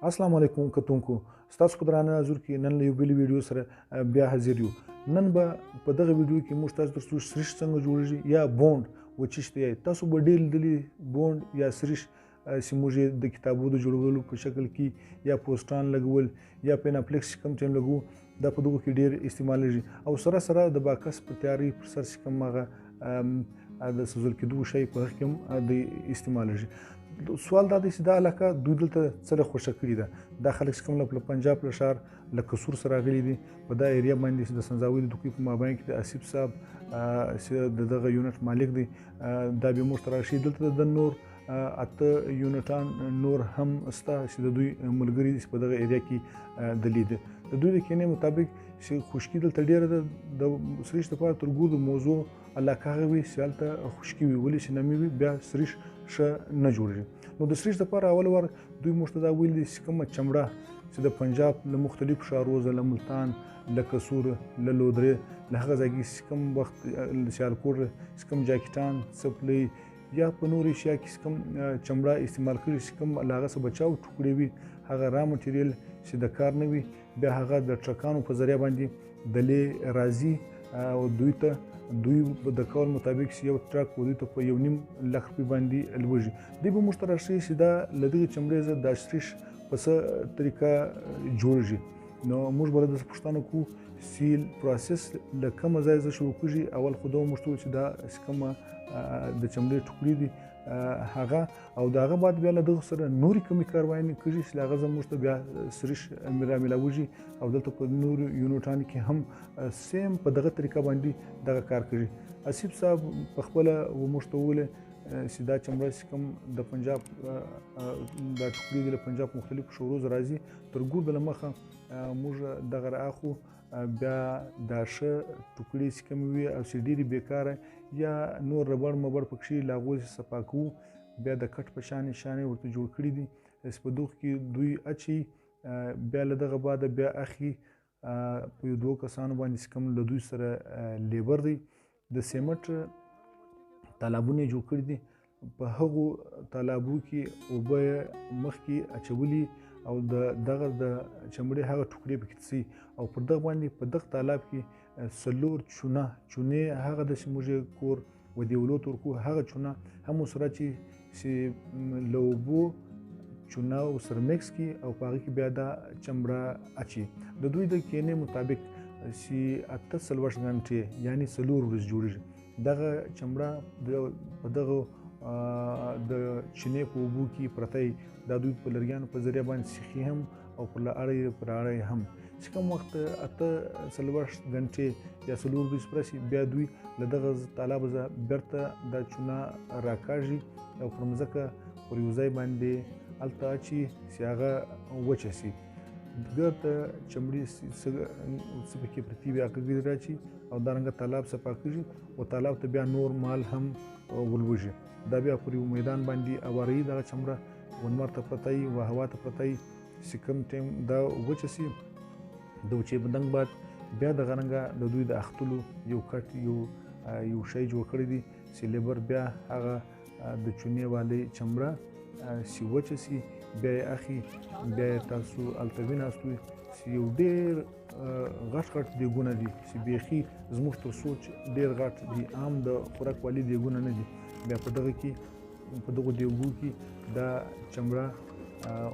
السلام علیکم کتونکو، ستاسو په درانه حضور کې نن له یو بلې ویډیو سره بیا حاضر یو. نن به په دغه ویډیو کې موږ تاسو درڅو سریش څنګه جوړیږي یا بونډ و چی شته. تاسو به ډېر لیدلي بونډ یا سریش چې موږ یې د کتابو د جوړولو په شکل کې یا پوسټان لګول یا پیناپلیکس چې کوم ټایم لګو، دا په دغو کې ډېر استعمالیږي. او سره سره د باکس په تیاري پر سر چې کوم هغه د سوځل کېدو شی په هغه کې هم د استعمالیږي. سوال دا دی چې دا علاقه دوی دلته څه له خوښه کړې ده؟ دا خلک چې کوم له پنجاب له ښار له قصور سره راغلي دي، په دا area باندې چې د سنځاوي د دوکۍ په مابین کې د آصف صاحب چې د دغه unit مالک دی، دا بیا موږ ته راشي. دلته د نور 8 یونټان نور هم سته چې د دوی ملګري دي چې په دغه area کې دلي دي. د دوی د کینې مطابق چې خشکي دلته ډېره ده، د سریش دپاره تر ګردو موضوع علاقه هغه وي چې هلته خشکي وي، ولې چې نمي وي بیا سریش ښه نه جوړېږي. نو د سریش دپاره اول وار دوی موږ ته دا ویلي دي چې کومه چمړه چې د پنجاب له مختلفو ښارو، له ملتان، له قصور، له لودرې، له هغه ځای کې چې کوم وخت له سیالکوټ چې کوم جاکټان، څپلۍ یا په نورو اشیا کې چې کوم چمړه استعمال کړي چې کوم له هغه څخه بچاو ټوکړې وي، هغه را مټیریل چې د کار نه وي، بیا هغه د ټرکانو په ذریعه باندې دلې راځي او دوی ته دوی د قول مطابق چې یو ټرک و دوی ته په 1.5 لک روپۍ باندې لوږي. دوی به موږ ته راښیي چې دا له دغې چمړې څخه دا سریش په څه طریقه جوړېږي. نو موږ به له ده څخه پوښتنه کوو چې process له کومه ځایه څخه شروع کېږي. اول خو دا موږ ته وویل چې دا چې کومه د چمړې ټوکرې دي هغه، او د هغه بعد بیا له دغه سره نورې کومې کاروایانې کېږي چې له هغه ځایه موږ ته بیا سریش رامیلاویږي. او دلته په نورو یونټانو کې هم same په دغه طریقه باندې دغه کار کوي. آصف صاحب په خپله و موږ ته وویل چې دا چمړه چې کوم د پنجاب دا ټوکرې دي له پنجاب مختلفو شورو څخه راځي، تر ګرده له مخه موږ دغه رااخو، بیا دا ښه ټوکرې چې کومې وي او چې ډېرې بېکاره یا نور ربړ مبړ پکښې له هغو څخه صفا کوو، بیا د کټ په شان شانې ورته جوړ کړي دي چې په دوغ کې دوی اچوي. بیا له دغه بعده بیا اخلي په یو دوو کسانو باندې چې کوم له دوی سره labour دی، د سیمټ تالابونه یې جوړ کړي دي، په هغو تالابو کې اوبه یې مخکې اچولي او د دغه د چمړې هغه ټوکرې پکې څڅوي او پر دغه باندې په دغه تالاب کې 4 چونه چونې هغه داسې موږ یې کور و دیولو ته ورکوو، هغه چونه هم ورسره چې له اوبو چونه ورسره mix کړي او په هغه کې بیا دا چمړه اچي. د دوی د کینې مطابق چې 48 غنټې یعنې 4 ورځې جوړېږي دغه چمړه په دغه د چینې په اوبو کې پرته وي. دا دوی په لرګیانو په ذریعه باندې سیخي هم او پر اړه یې هم چې کوم وخت 48 غنټې یا 4 ورځې پوره شي، بیا دوی له دغه تالاب څخه بېرته دا چونه راکاږي او پر مځکه پر یو ځای باندې هلته اچي چې هغه وچه شي. ګرده چمړې څه پکې پرتې وي هغه ګرځي راچي او دارنګه تالاب صفا کېږي او تالاب ته بیا نور مال هم ولوږي. دا بیا پر یو میدان باندې اواروي دغه چمړه و لمر ته پرته وي و هوا ته پرته وي چې کوم ټایم دا وچه شي، د وچې بدنګ بعد بیا دغه رنګه د دوی د اختلو یو کټ یو شی جوړ کړی دی چې labour بیا هغه د چونې والې چمړه چې وچه شي بیا یې اخلي، بیا یې تاسو هلته ویناستو چې یو ډېر غټ غټ دیګونه دي چې بیخي زموږ تر سوچ ډېر غټ دي، عام د خوراک والي دیګونه نه دي. بیا په دغه کې په دغو دیګو کې دا چمړه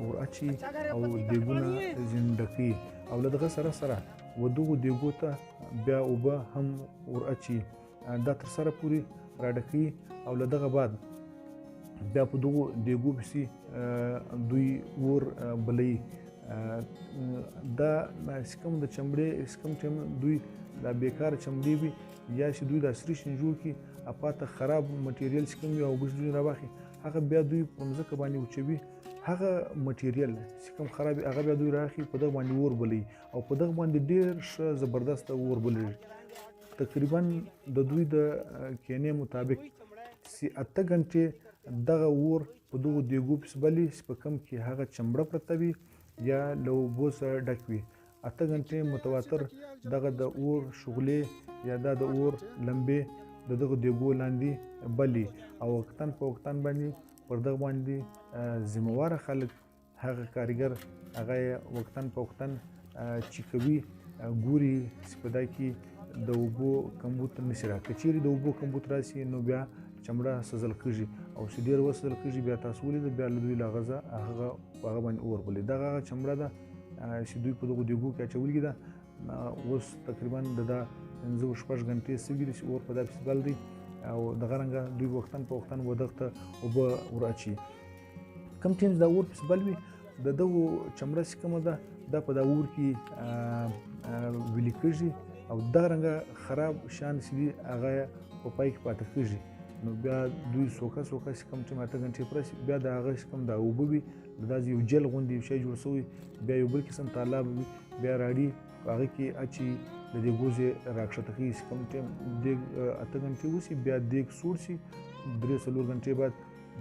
ور اچي او دیګونه ځینې ډکوي او له دغه سره سره و دغو دیګو ته بیا اوبه هم ور اچي، دا تر سره پورې را ډکوي او له دغه بعد بیا په دغو دیګو پسې دوی اور بلوي. دا چې کوم د چمړې چې کوم ټایم دوی دا بېکاره چمړې وي یا چې دوی دا سریش جوړ کړي پاته خراب مټیریل چې کوم وي او اوبه چې دوی راواخلي هغه بیا دوی په مځکه باندې وچوي. هغه مټیریل چې کوم خراب وي هغه بیا دوی رااخلي په دغه باندې اور بلوي او په دغه باندې ډېر ښه زبردست اور بلېږي. تقریبا د دوی د کینې مطابق چې 8 غنټې دغه اور په دغو دیګو پسې بلي چې په کوم کې هغه چمړه پرته وي یا له اوبو سره ډک وي. 8 غنټې متواتر دغه د اور شغلې یا دا د اور لمبې د دغو دیګو لاندې بلي او وقتاً په وقتاً باندې پر دغه باندې ذمه واره خلک هغه کاریګر هغه یې وقتاً په وقتاً چې کوي ګوري چې په دا کې د اوبو کمبود نشي را، که چیرې د اوبو کمبود راسي نو بیا چمړه سوځل کېږي، او چې ډېر وسوځل کېږي بیا تاسو ولیده بیا له دوی له هغه هغه په هغه باندې اور بلوي. دغه هغه چمړه ده چې دوی په دغو دیګو کې اچولې ده. اوس تقریبا د دا 5 شپږ غنټې سوي دي چې اور په دا پسې بل دی، او دغه رنګه دوی وختاً په وختاً و دغه ته اوبه ور اچوي. کوم ټایم چې دا اور پسې بل وي د دغو چمړه چې کومه ده دا په دا اور کې ویلي کېږي، او دغه رنګه خراب شیان چې دي هغه په پای کې پاتې کېږي. نو بیا دوی سوکه سوکه چې کوم ټایم 8 غنټې پوره شي بیا د هغه چې کوم دا اوبه وي د داسې یو جل غوندې یو شی جوړ شوی، بیا یو بل قسم تالاب وي، بیا راړي په هغه کې اچي د دې ګوزې راکښته کوي. چې کوم ټایم دیګ 8 غنټې وشي بیا دیګ سوړ شي، 3-4 غنټې بعد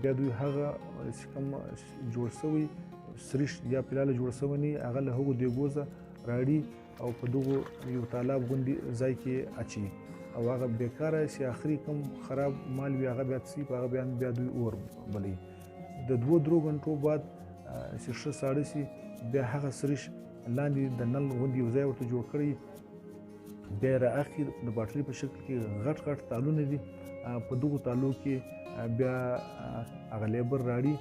بیا دوی هغه چې کوم جوړ شوی سریش یا پلاله جوړ شوی نه هغه له هغو دیګو څخه راړي او په دغو یو تالاب غوندې ځای کې اچي، او هغه بېکاره چې اخري کوم خراب مال وي هغه بیا څه په هغه بیا دوی اور بلوي. د 2-3 غنټو بعد چې ښه ساړه شي بیا هغه سریش لاندې د نل غوندې یو ځای ورته جوړ کړی، بیا یې را اخلي د باټلۍ په شکل کې غټ غټ تالونه دي، په دغو تالو کې بیا هغه لیبر راړي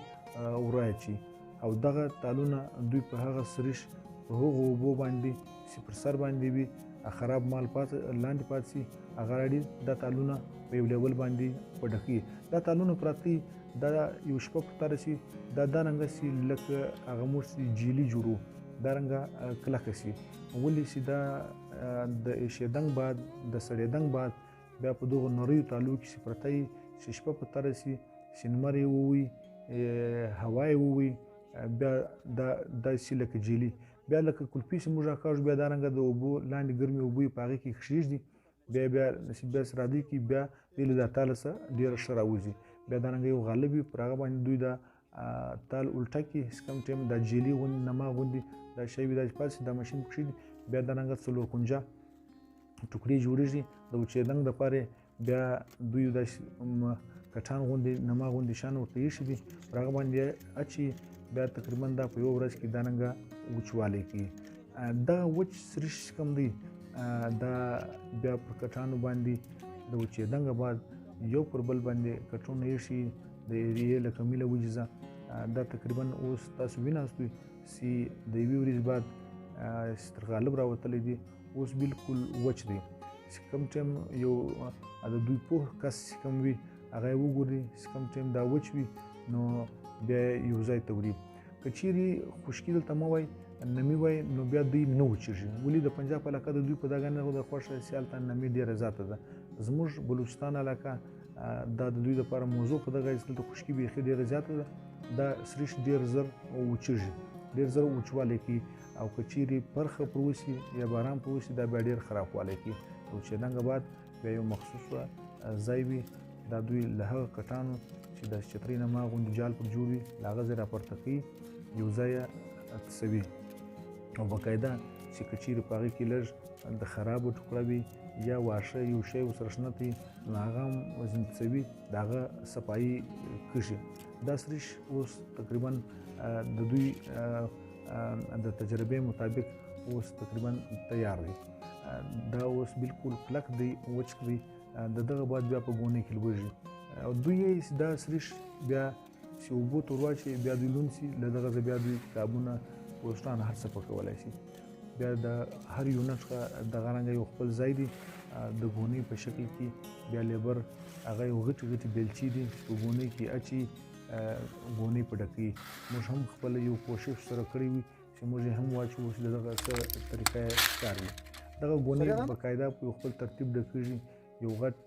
وراچي، او دغه تالونه دوی په هغه سریش په هغو اوبو باندې چې پر سر باندې وي خراب مال لاندې پاتې شي هغه راړي، دا تالونه په یو لیول باندې په ډکوي. دا تالونه پراته دا یو شپه پرته رسي، دا دا رنګه سي لکه هغه موږ چې جیلي جوړو دا رنګه کلکه سي، ولې چې دا د ایشېدنګ بعد د سړېدنګ بعد بیا په دغو نریو تالو کې چې پرته وي چې شپه پرته رسي چې لمر یې ووي هوا یې ووي بیا دا داسې لکه جیلي، بیا لکه کلپي چې موږ راکاږو بیا دا رنګه د اوبو لاندې ګرمې اوبه یې په هغې کې کښېږدي، بیا بیا چې بیا سره دی کې بیا دې له دا تاله څخه ډېره ښه راوځي. بیا دا رنګه یو غالب وي پر هغه باندې دوی دا تال الټه کړي، چې کوم ټایم دا جیلي غوندې نما غوندې دا شی وي دا چې پاتې شي دا ماشین کښېږدي، بیا دا رنګه 4 کنجه ټوکرې جوړېږي د وچېدنګ دپاره. بیا دوی داسې کټان غوندې نما غوندې شیان ورته ایښي دي پر هغه باندې اچي، بیا تقریبا دا په یوه ورځ کې دا رنګه وچوالی کوي. دغه وچ سریش چې کوم دی دا بیا پر کټانو باندې د وچېدنګ بعد یو پر بل باندې کټونه ایښي د ایریې له کمي له وجې ځه. دا تقریبا اوس تاسو ویناستئ چې د یوې ورځې بعد چې تر غالب راوتلی دی اوس بالکل وچ دی. چې کوم ټایم یو د دوی پوه کس چې کوم وي هغه یې وګوري چې کوم ټایم دا وچ وي نو بیا یو ځای ته وړي. که چیرې خشکي دلته مه وای نمي وای نو بیا دوی نه وچېږي، ولې د پنجاب علاقه د دوی په دغه نه ده خوښه چې هلته نمي ډېره زیاته ده. زموږ بلوچستان علاقه دا د دوی دپاره موضوع په دغه چې دلته خشکي بیخي ډېره زیاته ده، دا سریش ډېر زر وچېږي، ډېر زر وچوالی کوي، او که چیرې پرخه پر وشي یا باران پر وشي دا بیا ډېر خرابوالی کوي. او چې دنګه بعد بیا یو مخصوص ځای وي دا دوی له هغه کټانو چې د چترۍ نه ما غوندې جال پر جوړ وي له هغه ځای راپورته کوي یو ځای څڅوي، او باقاعده چې که چیرې په هغې کې لږ د خرابو ټوکړه وي یا واښه یو شی ورسره شنه دی نو هغه هم ځینې څڅوي د هغه صفایي کښي. دا سریش اوس تقریبا د دوی د تجربې مطابق اوس تقریبا تیار دی. دا اوس بالکل کلک دی وچ دی، د دغه بعد بیا په ګونې کې لوږي، او دوی یې دا سریش بیا چې اوبو ته ورواچوي بیا دوی لوند سي، له دغه ځایه بیا دوی کتابونه پوسټان هر څه پکولای شي. بیا د هر یونټ څخه دغه رنګه یو خپل ځای دی د ګونې په شکل کې، بیا لیبر هغه یو غټې غټې بیلچې دي چې په ګونې کې اچي ګونې په ډکوي. موږ هم خپل یو کوشش سره کړی وي چې موږ یې هم واچوو چې د دغه څه طریقه یې کار وي. دغه ګونې باقاعده په یو خپل ترتیب ډکېږي، یو غټ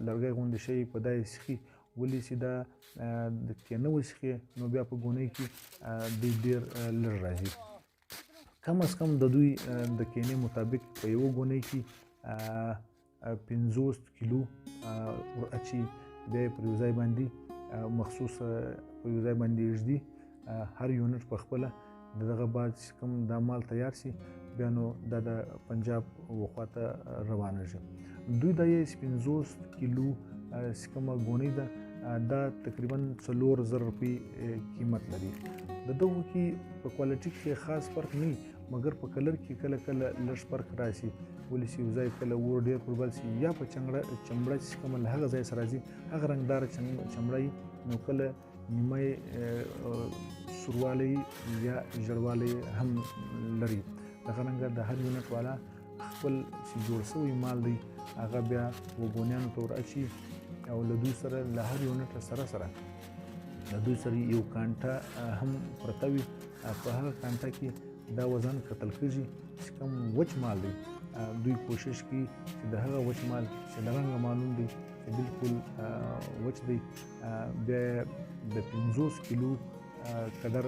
لرګی غوندې شی په دا یې سیخي، ولې چې دا د کینه وسیخي نو بیا په ګونې کې دوی ډېر لږ راځي. کم از کم د دوی د کینې مطابق په یوه ګونې کې 50 کیلو ور اچي، بیا یې پر یو ځای باندې مخصوص په یو ځای باندې ږدي، هر یونټ په خپله د دغه بعد چې کوم دا مال تیار شي بیا نو دا د پنجاب و خواته روانېږي. دوی دا یې 50 کیلو چې کومه ګونۍ ده دا تقریبا 4000 روپۍ قیمت لري. د دغو کې په کوالټي کې خاص فرق نه وي، مګر په کلر کې کله کله لږ فرق راشي، ولې چې یو ځای کله اور ډېر پر بل شي یا په چمړه چې کومه له هغه ځای سره راځي هغه رنګداره چمړه وي، نو کله نیمه سوروالی یا ژړوالی هم لري. دغه رنګه د هر یونټ والا خپل چې جوړ سوی مال دی هغه بیا وګونیانو ته ور اچي او له دوی سره له هر یونټ سره سره له دوی سره یو کانټه هم پرته وي. په هغه کانټه کې دا وزن کتل کېږي چې کوم وچ مال دی، دوی کوشش کوي چې د هغه وچ مال چې له رنګه معلوم دی چې بالکل وچ دی، بیا د 50 کیلو قدر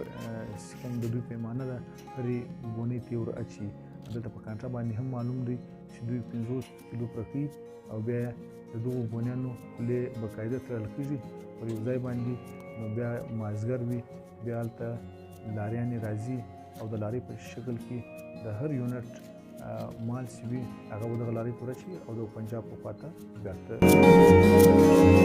چې کوم د دوی پیمانه ده هرې ګونۍ ته یې ور اچي. دلته په کانټه باندې هم معلوم دی چې دوی 50 کیلو پرکوي او بیا د دغو ګونیانو خولې باقاعده تړل کېږي پر یو ځای باندې. نو بیا مازدیګر وي، بیا هلته لاریانې راځي او د لارۍ په شکل کې د هر یونټ مال چې وي هغه به دغه لارۍ ته ورچي او د پنجاب په خوا ته بیرته.